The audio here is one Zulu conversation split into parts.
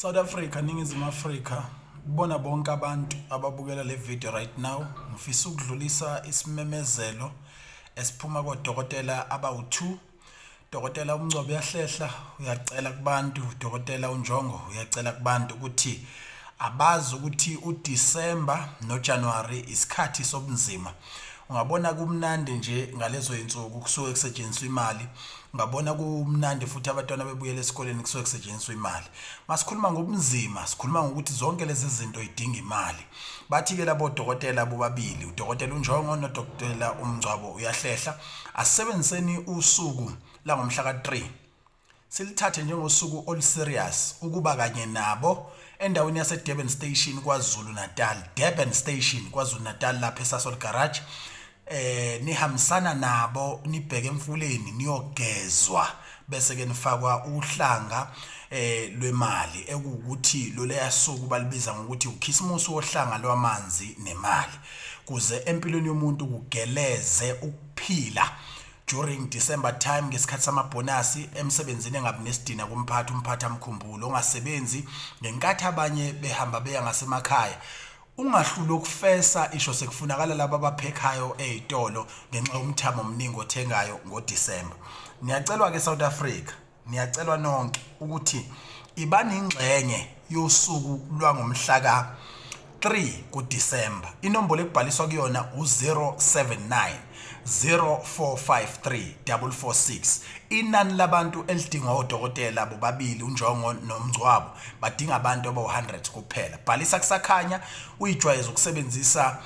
South Africa, Ningizimu Afrika, kubona bonke abantu ababukela le video right now, ngifisa ukudlulisa isimemezelo esiphuma kodokotela abawu-2. Dokotela uMngcwabo uyahlehla, uyacela kubantu. Dokotela uNjongo uyacela kubantu ukuthi abazi ukuthi uDisemba noJanuary isikhathi sobunzima. Ungabona kumnandi nje ngalezo zinsuku, kusuke kusetshenziswa imali. Ungabona kumnandi futhi abantwana bebuyela esikoleni, kusuke kusetshenziswa imali. Masikhuluma ngobunzima, sikhuluma ngokuthi zonke lezi zinto idinga imali. Bathi-ke labo dokotela bobabili, udokotela uNjongo nodokotela uMngcwabo uyahlehla, asisebenziseni usuku langomhla ka-3, silithathe njengosuku oluserious ukuba kanye nabo endaweni yase-Durban Station, KwaZulu Natal, Durban Station, KwaZulu Natal, lapha eSasol Garage. Nihambisana nabo nibheke emfuleni niyogezwa, bese ke nifakwa uhlanga lwemali, ekuwukuthi loleya suku balibiza ngokuthi ukhisimusi wohlanga lwamanzi nemali, kuze empilweni yomuntu kugeleze ukuphila during December time, ngesikhathi samabhonasi emsebenzini, engabi nesidina kumphathi, umphathi amkhumbule. Ongasebenzi, ngenkathi abanye behamba beya ngasemakhaya, ungahluli ukufesa isho sekufunakala laba abaphekhayo ezitolo ngenxa yomthamo omningi othengayo ngoDisemba. Niyacelwa ke South Africa, niyacelwa nonke ukuthi ibani ingxenye yosuku lwangomhla ka 3 kuDisemba. Inombolo ekubhaliswa kuyona u-079 0453 446. Inani labantu elidingwa odokotela bobabili, uNjongo noMngcwabo, badinga abantu abawu-100 kuphela. Bhalisa kusakhanya, uyijwayeze ukusebenzisa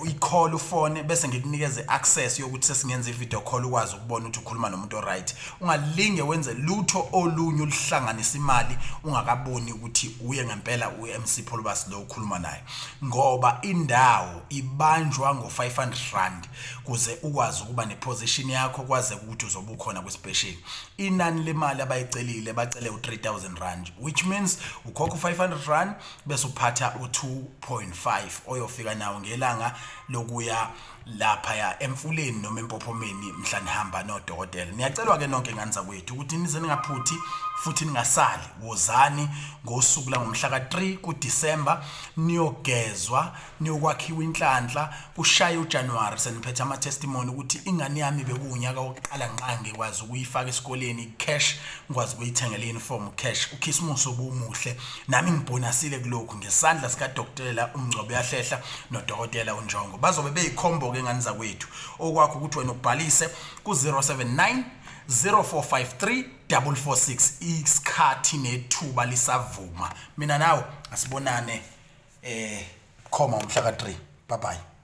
i-call, ufone, bese ngikunikeze access yokuthi sesingenza i-video call, ukwazi ukubona ukuthi ukhuluma nomuntu oright. Ungalinge wenze lutho olunye oluhlanganisa imali ungakaboni ukuthi uye ngempela u-MC Pholobas lo ukhuluma naye, ngoba indawo ibanjwa ngo-500 rand kuze ukwazi ukuba neposition yakho, kwaze ukuthi uzobe ukhona kwi-special. Inani lemali abayicelile, bacele u-3000 rand, which means ukhokha u-500 rand bese uphatha u-2.5 oyofika nawo ngelanga lokuya laphaya emfuleni noma empophomeni mhla nihamba nodokotela. Niyacelwa ke nonke, ngane zakwethu, ukuthi nize ningaphuthi futhi ningasali. Wozani ngosuku langomhla ka-3 kuDisemba, niyogezwa, niyokwakhiwa inhlanhla. Kushaye uJanuary seniphethe ama-testimony ukuthi ingane yami bekuwunyaka wokuqala nqa ngikwazi ukuyifaka esikoleni cash, ngikwazi ukuyithengela i-uniform cash, ukhisimusi obumuhle, nami ngibhonasile kulokhu ngesandla sikadokotela uMngcwabo uyahlehla nodokotela uNjongo. Bazobe beyikhombo-ke, ngane zakwethu. Okwakho ukuthi wena ubhalise ku-079 0453 446, isikhathi nethuba lisavuma. Mina nawe asibonane khoma umhla ka-3. Bye bye.